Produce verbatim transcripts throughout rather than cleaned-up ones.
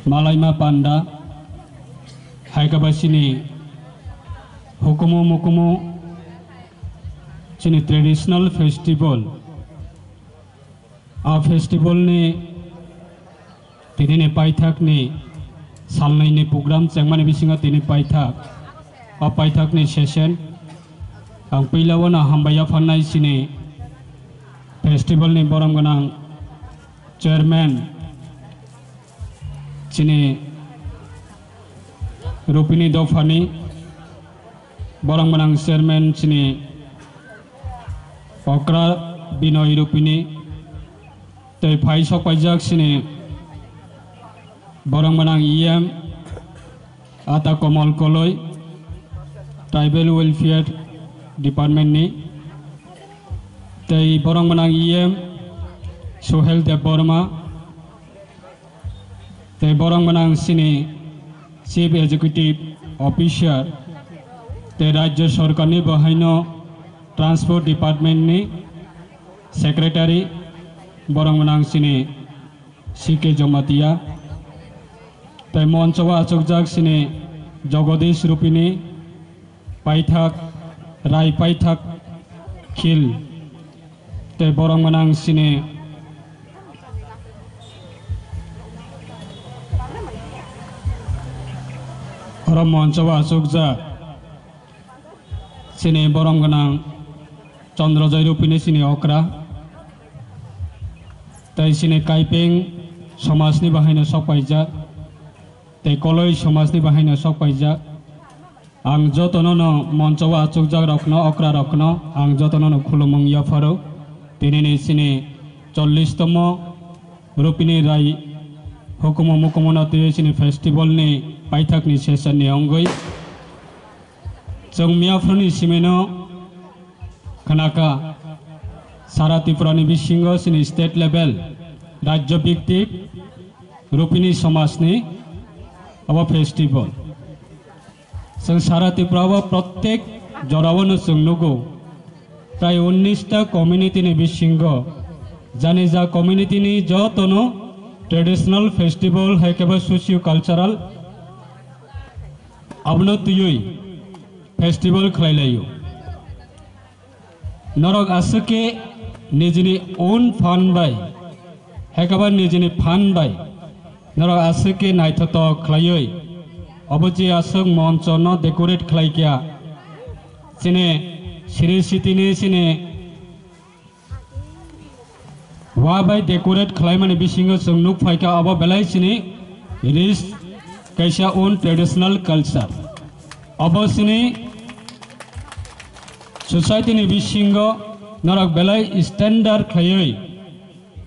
Malaima panda, hai khe ba chini hukumu mukumu chini traditional festival. A festival ni tini ni paithak ni salnwi ni program chengmani bisingo tini paithak, o paithak ni session. Ang puila o no hambai yapharnai chini festival ni borom gwnang chairman chini Rupini dophani, borom gwnang chairman chini Okra Binoy Rupini, tei phai sok paijak chini borom gwnang E M Ata Komol Koloi, Tribal Welfare Department ni, tei borom gwnang E M Sohel Debbarma, tei borom gwnang chini Chief Executive Officer, tei Rajya Sorkar ni bo haino Transport Department ni Secretary, borom gwnang chini C K Jamatia, tei moncho o achukjak chini Jagadish Rupini, paithak, Rai paithak khil, tei borom gwnang chini oro moncho o achukjak chini borom gwnang Chandra Joy Rupini chini okra, tei chini Kaipeng somajni bahaino sok paijak, tei Koloi somajni bahaino sok paijak. Ang jotono no moncho o achukjak rokno, okra rokno ang jotono no khulumung yapharo. Tini ni chini chollish tomo Rupini Rai hukumu mukumu no twi chini festival ni paithak ni session ni ongwi. Chwng miyaphuru ni simi no khnakha, sara Tripura ni bisingo chini state level, rajyo bhittik Rupini somajni abo festival. Chwng sara Tripura o prottek jorao no chwng nugo, prai unnish ta community ni bisingo, jani ja community ni jotono traditional festival hai khe ba socio cultural abono twiwi festival khlai laio. Norok aswk khe nijini own fund bai, hai khe ba nijini fund bai norok aswk khe naithotok khlaiwi obo je aswk moncho no decorate khlai kha, chini siri sitini chini Wa bai decorate khlaimani bisingo chwng nuk phaikha, obo belai chini rich kaisa own traditional culture. Obo chini society ni bisingo norok belai standard khlaiwi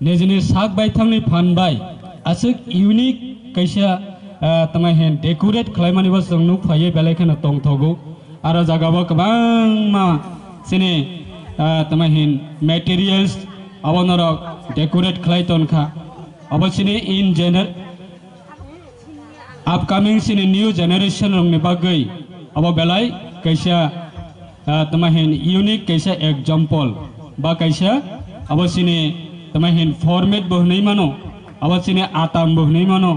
nijini sak baithangni phan bai aswk unique kaisa, ah, tama hin decorate khlaimani bo chwng nuk phaiwi belai kheno tongthogo. Aro jagao kwbangma chini, ah, tama hin materials abo norok decorate khlai tonkha. Abo chini in gener-, upcoming chini new generation rokni bagwi abo belai kaisa, ah, tama hin unique kaisa example ba kaisa abo chini tama hin format bo hwnwi mano, abo chini atam bo hwnwi mano,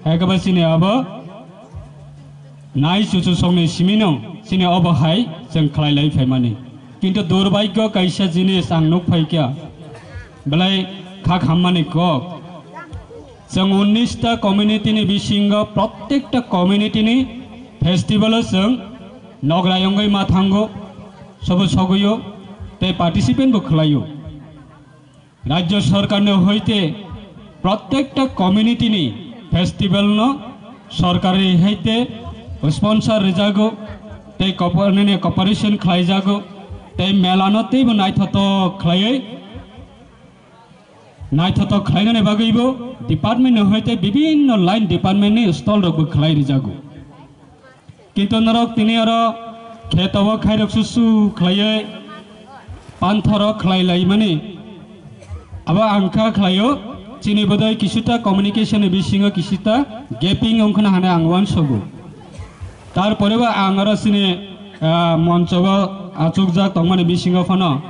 hai khe bo chini abo nai chuchusongni simino chini obo hai chwng khlai lai phaimani. Kintu durbhagyo kaisa jinis ang nuk phaikha, belai kha khammani kok. Chwng unnish ta community ni bisingo prottekta community ni festival o chwng nograi wngwi ma thango, sobo sogwio tei participant bo khlaio. Rajya Sarkar ni hoite prottekta community ni festival no sorkari hoite sponsor rijago tei copo-, nini cooperation khlaijago tei mela no teibo naithotok khlaiwi, naithotok khlainani bagwibo department ni hoite bibinno line department ni stall rokbo khlai rijago. Kintu norok tini oro kheto o khairok susu khlaiwi panthoro khlai laimani. Abo ang kha khlaio, chini bodoi kisuta communication ni bisingo kisuta gaping wngkhana hwnwi ang uansogo. Tarpore bo ang oro chini, ah, moncho o achukjak tongmani bisingo phano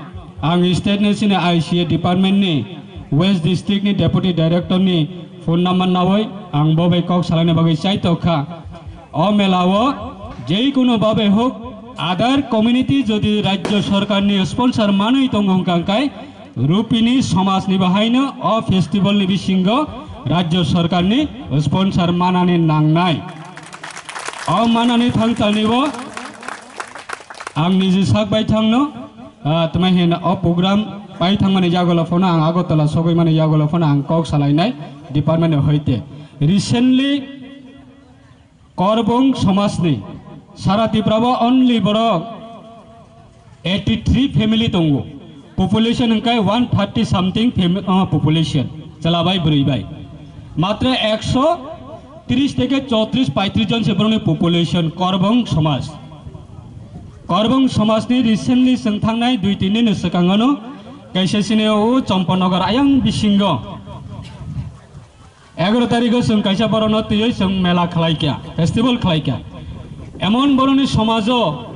ang state ni chini I C A department ni West District ni Deputy Director ni phone number nawi Ang bo bai kok salaina bagwi chai tok kha. O mela o jei kuno babe hok other community jodi rajya sarkar ni sponsor manwi tongo hwnkha khe Rupini somaj ni bahaino o festival ni bisingo rajya sarkar ni sponsor manani nangnai. O manani thangtal ni bo ang niji sak bai thangno, ah, tma hin o program pai thangmani yagulo phano ang Agartala sogwi mani yagulo phano ang kok salainai department hoite. Recently Korbong somajni sara Tripura o only borok eighty three family tongo. Population hwnkhe one thirty something fami-, ah, population. Chwla bai bwrwi bai. Matra ekso tris theke chotris paitris jon se borokni population Korbong somaj. Korbong somajni recently chwng thangnai dui tin din ni swkangano kaisa sini o Champanagar ayang bisingo Egaroh tarikh o chwng kaisa borokno twiwi chwng mela khlai kha, festival khlai kha. Emon borokni somajo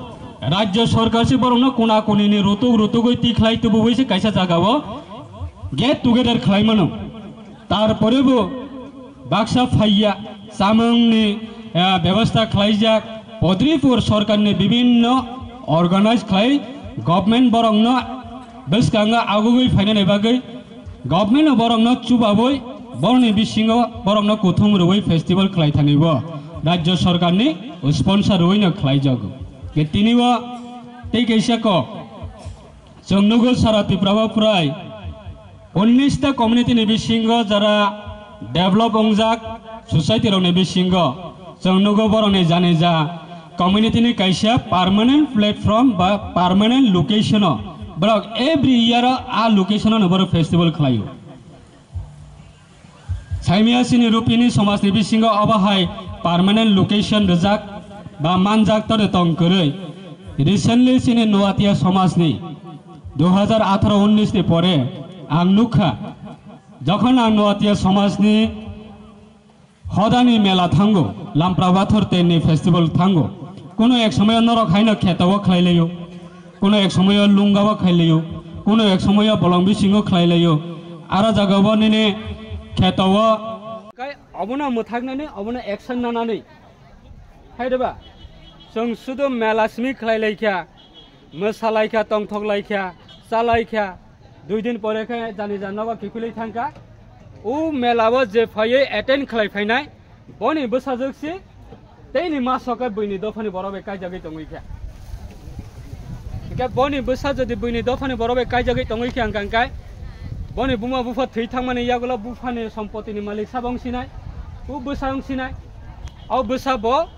rajya sarkar se borokno kuna kunini rutuk rutugwi tikhlai tubui se kaisa jagao get together khlai mano. Tarpore bo baksa phaiya chamungni, eh, bebostha khlaijak, Padripur sarkarni bibinno organize khlai government borokno bwskango agugwi phainani bagwi Government no borokno chubabwi borokni bisingo borokno kuthum rwui festival khlai thani bo rajya sarkarni sponsor rwui no khlai jago. Ke tini o tei kaisa kok chwng nugo sara Tripura o prai unnis ta community ni bisingo jara develop wngjak society rokni bisingo Chwng nugo borokni jani ja community ni kaisa permanent platform ba permanent location o borok every year o a location o no borok festival khlaio. Saimia sini Rupini somajni bisingo obo hai permanent location rijak ba manjak tode tong kwrwi. Recently sini Noatia somajni dui hajar atharo unnis ni pore ang nukha, jokhon ang Noatia somajni Hodani mela thango, Lampra Bathor Tenni festival thango. Kuno ek somoyo norok haino kheto o khlai laio, kuno ek somoyo lunga o khlai laio, kuno ek somoyo bolong bisingo khlai laio. Ara jaga bo nini kheto o. Kai obono mwthaknani, obono action nanani. Hai de ba? Chwng sudo mela simi khlai lai kha. Mwsalaikha, tongthoklaikha, chalaikha, dui din pore khe jani jani nogo kiphilwi thangkha. O mela o je phaiwi attend khlai phainai, boni bwsajwk si teini maso khe buini dophani borok bai kaijagwi tongwi kha. Hwnkhe boni bwsa jodi buini dophani borok bai kaijagwi tongwi kha hwnkha hwnkhe boni buma bupha thwi thangmani yagulo buphani sompotini malik sabo wng sinai, o bwsa wng sinai, o bwsa bo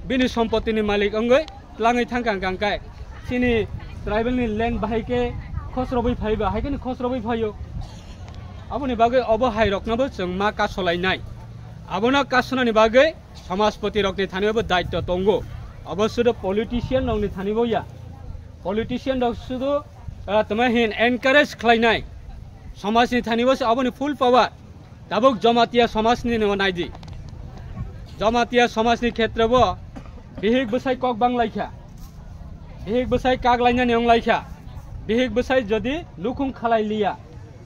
bini sompotini malik wngwi twlangwi thangkha hwnkha hwnkhe chini tribal ni land bahai khe khosrobwi phaiba, hai kheno khosrobwi phaio. Aboni bagwi obo hai rokno bo chwng ma kasolainai. Abono kasonani bagwi somajpoti rokni thani bo daitto tongo. Obo sudo politician rokni thani bo ya. Politician rok sudo, ah, tama hin encourage khlainai. Somajni thani bo se oboni full power. Tabuk Jamatia somajni no naidi. Jamatia somajni khetre bo bihik bwsai kok bang laikha. Bihik bwsai kak lainani wng laikha. Bihik bwsai jodi nukhung khalai liya,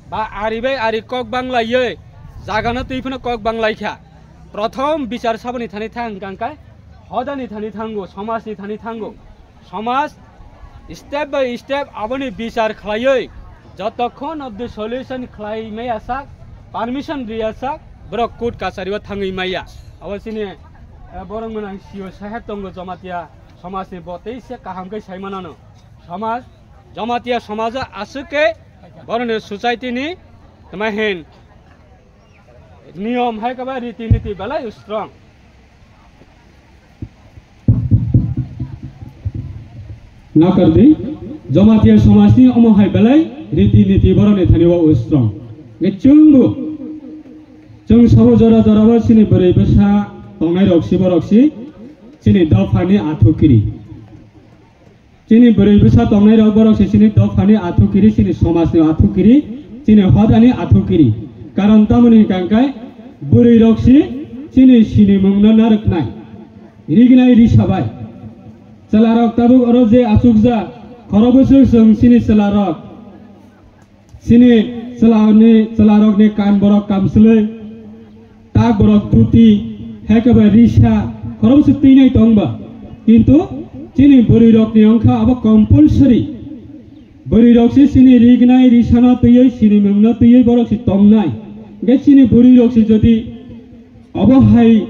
ba ari bai ari kok bang laiwi jagano twi phano kok bang laikha. Prothom bichar saboni thani thang hwnkha hwnkhe hodani thani thango, somajni thani thango. Somaj step by step aboni bichar khlaiwi jotokhon of the solution khlai maya sak, permission riya sak, borok court kachari o thangwi maya. Abo chini, eh, borok mwnang C O saheb tongo Jamatia somajni, bo tei se kaham khe sai manano. Somaj, Jamatia somajo aswk khe borokni society ni tma hin niyom hai khe ba riti niti belai strong. Nakardi, Jamatia somajni omo hai belai riti niti borokni thani o strong. Nge chwngbo, chwng sabo jora jora o chini bwrwi bwsa tongnai rok si borok si chini dophani athukiri. Chini bwrwi bwsa tongnai rok borok se chini dophani athukiri, chini somajni athukiri, chini hodani athukiri. Karon tamoni hwnkha hwnkhe bwrwi rok si chini sinimung no narwknai. Rignai risa bai. Chwla rok tabuk oro je achukjak, khoro bwswk chwng chini chwla rok. Chini chwla ni, chwla rok ni kan borok kamswlwi. Borok duti, hekeba risa, khoroksa twinai tongba. Kintu chini bwrwi rokni wngkha abo compulsory. Bwrwi rok se chini rignai risano twiwi, sinimungno twiwi borok se tongnai. Hwnkhe chini bwrwi rok se jodi obo hai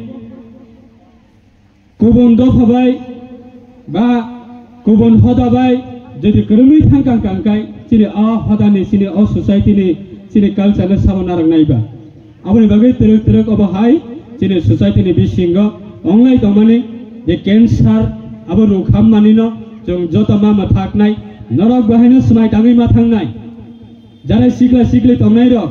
kubun dopha bai ba kubun hoda bai jodi kwrwngwi thangkang kangkai chini o hodani, chini o society ni, chini culture no samo narwk naiba. Aboni bagwi twrwk twrwk obo hai chini society ni bisingo onglai tongmani je cancer abo rukhammani no chwng joto ma mwthaknai, norok bo haino swmai tangwi ma thangnai. Jara sikla sikli tongnai rok